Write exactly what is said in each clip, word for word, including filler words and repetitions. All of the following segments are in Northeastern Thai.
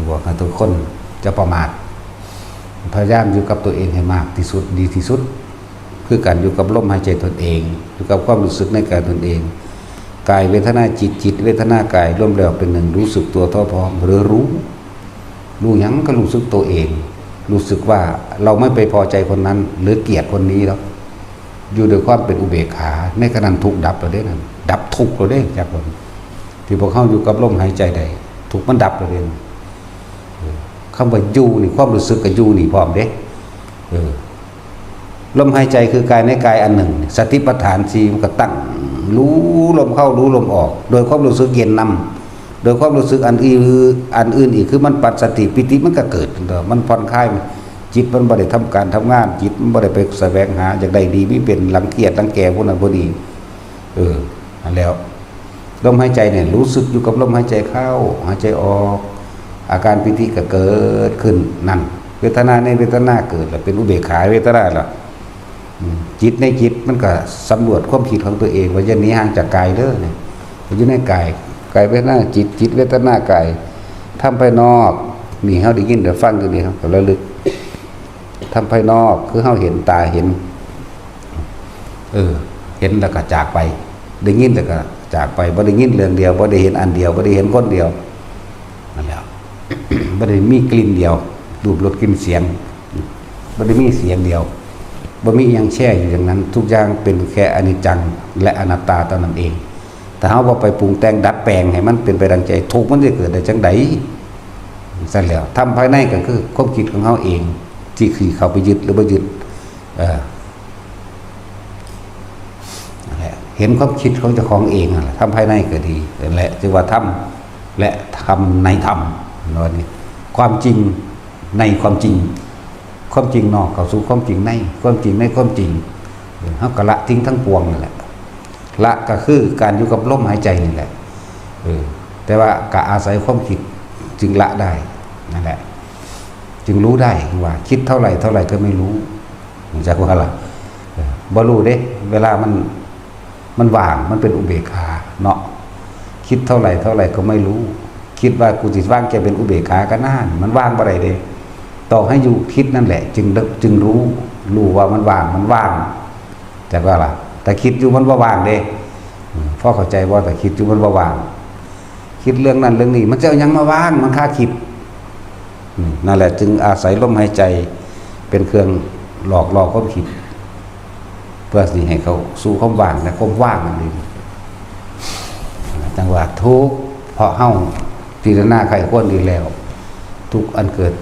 บอกให้ทุกคนจะประมาท พยายามอยู่กับตัวเองให้มากที่สุด ดีที่สุด คือการอยู่กับลมหายใจตนเอง อยู่กับความรู้สึกในกายตนเอง กายเวทนาจิต จิตเวทนากาย รวมแล้วเป็นหนึ่ง รู้สึกตัวทั่วพร้อม หรือรู้ รู้หยังก็รู้สึกตัวเอง รู้สึกว่าเราไม่ไปพอใจคนนั้น หรือเกลียดคนนี้แล้ว อยู่ด้วยความเป็นอุเบกขา ในขณะนั้นทุกข์ดับแล้วเด้นั่น ดับทุกข์แล้วเด้ จากคนที่พวกเขาอยู่กับลมหายใจได้ ทุกข์มันดับแล้วเด้ คำว่าอยู่นี่ ความรู้สึกกับอยู่นี่พร้อมเด้ เออ ลมหายใจคือกายในกายอันหนึ่ง สติปัฏฐานสี่มันก็ตั้งรู้ลมเข้ารู้ลมออก โดยความรู้สึกเย็นนำ โดยความรู้สึกอันอื่น อันอื่นอีก คือมันปัสสติ ปีติมันก็เกิด มันผ่อนคลาย จิตมันบ่ได้ทำการทำงาน จิตมันบ่ได้ไปแสวงหาอยากได้ดี มีเป็นรังเกียจรังแกผู้นั้นผู้นี้ เออ นั่นแล้ว ลมหายใจเนี่ย รู้สึกอยู่กับลมหายใจเข้า หายใจออก อาการปีติก็เกิดขึ้นนั่น เวทนาในเวทนาเกิดแล้ว เป็นอุเบกขาเวทนาละ อืม จิตในจิตมันก็สำรวจความคิดของตัวเอง ว่าอย่าหนีห่างจากกายเด้อเนี่ย อยู่ในกาย กายเวทนาจิต จิตเวทนากาย ธรรมภายนอก นี่เฮาได้ยินได้ฟังอยู่นี่ เฮาก็ระลึก ธรรมภายนอกคือเฮาเห็นตาเห็น เออ เห็นแล้วก็จากไป ได้ยินแล้วก็จากไป บ่ได้ยินเรื่องเดียว บ่ได้เห็นอันเดียว บ่ได้เห็นคนเดียว นั่นแหละ บ่ได้มีกลิ่นเดียว รูปรสกลิ่นเสียง บ่ได้มีเสียงเดียว บ่มีอิหยังแช่อยู่อย่างนั้น ทุกอย่างเป็นแค่อนิจจังและอนัตตาเท่านั้นเอง ถ้าเฮาบ่ไปปรุงแต่งดัดแปลงให้มันเป็นไปดังใจ ทุกข์มันจะเกิดได้จังใด ซั่นแหล้ว ธรรมภายในก็คือความคิดของเฮาเอง ที่สิเข้าไปยึดหรือบ่ยึด เออ นั่นแหละ เห็นความคิดของเจ้าของเองนั่นแหละ ธรรมภายในก็ดี นั่นแหละ จึงว่าธรรมและธรรมในธรรม เนาะนี่ ความจริงในความจริง ความจริงนอกเข้าสู่ความจริงใน ความจริงในความจริง เออ เฮาก็ละทิ้งทั้งปวงนั่นแหละ ละก็คือการอยู่กับลมหายใจนี่แหละ เออ แต่ว่าก็อาศัยความคิดจึงละได้ นั่นแหละ จึงรู้ได้ว่าคิดเท่าไหร่เท่าไหร่ก็ไม่รู้ รู้จักว่าล่ะ เออ บ่รู้เด้ เวลามัน มันว่าง มันเป็นอุเบกขาเนาะ คิดเท่าไหร่เท่าไหร่ก็ไม่รู้ คิดว่ากูสิวางใจเป็นอุเบกขาก็นาน มันวางบ่ได้เด้ ต้องให้อยู่คิดนั่นแหละ จึง จึงรู้ รู้ว่ามันว่าง มันว่าง จักว่าล่ะ แต่คิดอยู่มันบ่ว่างเด้ อืม พอเข้าใจบ่ แต่คิดอยู่มันบ่ว่าง คิดเรื่องนั้นเรื่องนี้ มันจะเอาหยังมาว่าง มันคาคิด อืม นั่นแหละ จึงอาศัยลมหายใจเป็นเครื่องหลอกล่อความคิด เพื่อสิให้เข้าสู่ความว่าง และความว่างนั่นเอง จังว่าทุกข์ เพราะเฮาพิจารณาใคร่ครวญดีแล้ว ทุกข์อันเกิด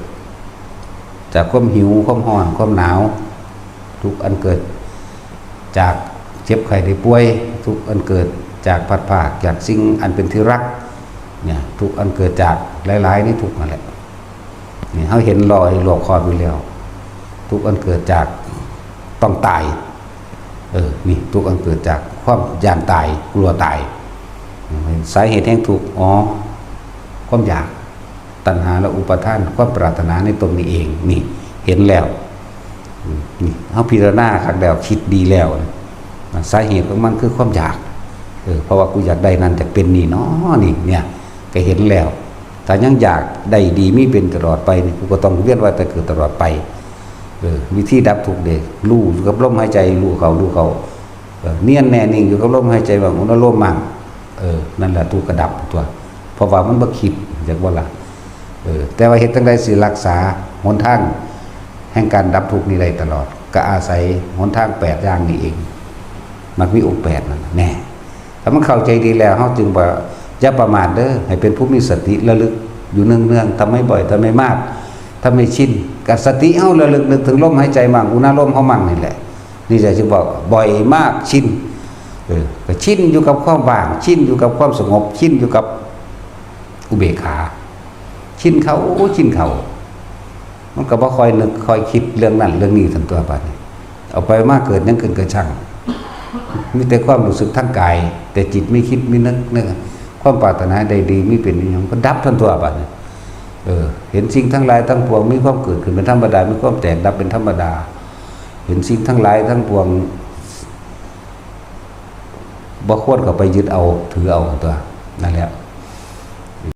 จากความหิว ความร้อน ความหนาว ทุกข์อันเกิดจากเจ็บไข้ได้ป่วย ทุกข์อันเกิดจากพลัดพรากจากสิ่งอันเป็นที่รัก เนี่ย ทุกข์อันเกิดจากหลายๆ ในทุกข์นั่นแหละ นี่เฮาเห็นรอยหลอกคออยู่แล้ว ทุกข์อันเกิดจากต้องตาย เออ นี่ทุกข์อันเกิดจากความย่านตาย กลัวตาย สาเหตุแห่งทุกข์ อ๋อ ความอยาก ตัณหาและอุปาทาน ความปรารถนาในตนนี้เอง นี่ เห็นแล้ว อืม นี่ เฮาพิจารณาคักแล้ว คิดดีแล้ว สาเหตุของมันคือความอยาก เออ เพราะว่ากูอยากได้นั่น อยากเป็นนี่เนาะ นี่ เนี่ย ก็เห็นแล้ว ถ้ายังอยากได้ดีมีเป็นตลอดไปนี่ กูก็ต้องเวียนว่ายตายเกิดตลอดไป เออ วิธีดับทุกข์เด้ รู้อยู่กับลมหายใจ รู้เข้า รู้เข้า เออ เนียนแน่นิ่งอยู่กับลมหายใจ ว่างอนุโลมมั่ง เออ นั่นแหละทุกข์ก็ดับตัว เพราะว่ามันบ่คิด จักบ่ล่ะ เออ แต่ว่าเฮ็ดจั่งใดสิรักษาหนทางแห่งการดับทุกข์นี้ได้ตลอด ก็อาศัยหนทางแปดอย่างนี้เอง มรรคมีองค์แปดนั่นแหละ แน่ ถ้ามันเข้าใจดีแล้ว เฮาจึงว่าอย่าประมาทเด้อ ให้เป็นผู้มีสติระลึกอยู่เนืองๆ ทำให้บ่อย ทำให้มาก ทำให้ชิน กับสติเฮาระลึกนึกถึงลมหายใจมั่ง อุณาโลมเฮามั่งนี่แหละ นี่จะจึงบอกบ่อยมาก ชิน เออ ก็ชินอยู่กับความว่าง ชินอยู่กับความสงบ ชินอยู่กับอุเบกขา ชินเข้า ชินเข้า มันก็บ่ค่อยนึกค่อยคิดเรื่องนั้นเรื่องนี้ซั่นตัวบัดนี้ เอาไปมาเกิดหยังขึ้นก็ช่าง มีแต่ความรู้สึกทางกาย แต่จิตไม่คิดไม่นึกนึก ความปรารถนาใดดีไม่เป็นอย่างก็ดับทันตัวบัดนี้ เออ เห็นสิ่งทั้งหลายทั้งปวงมีความเกิดขึ้นเป็นธรรมดา มีความแตกดับเป็นธรรมดา เห็นสิ่งทั้งหลายทั้งปวง บ่ควรเข้าไปยึดเอาถือเอาตัว นั่นแหละ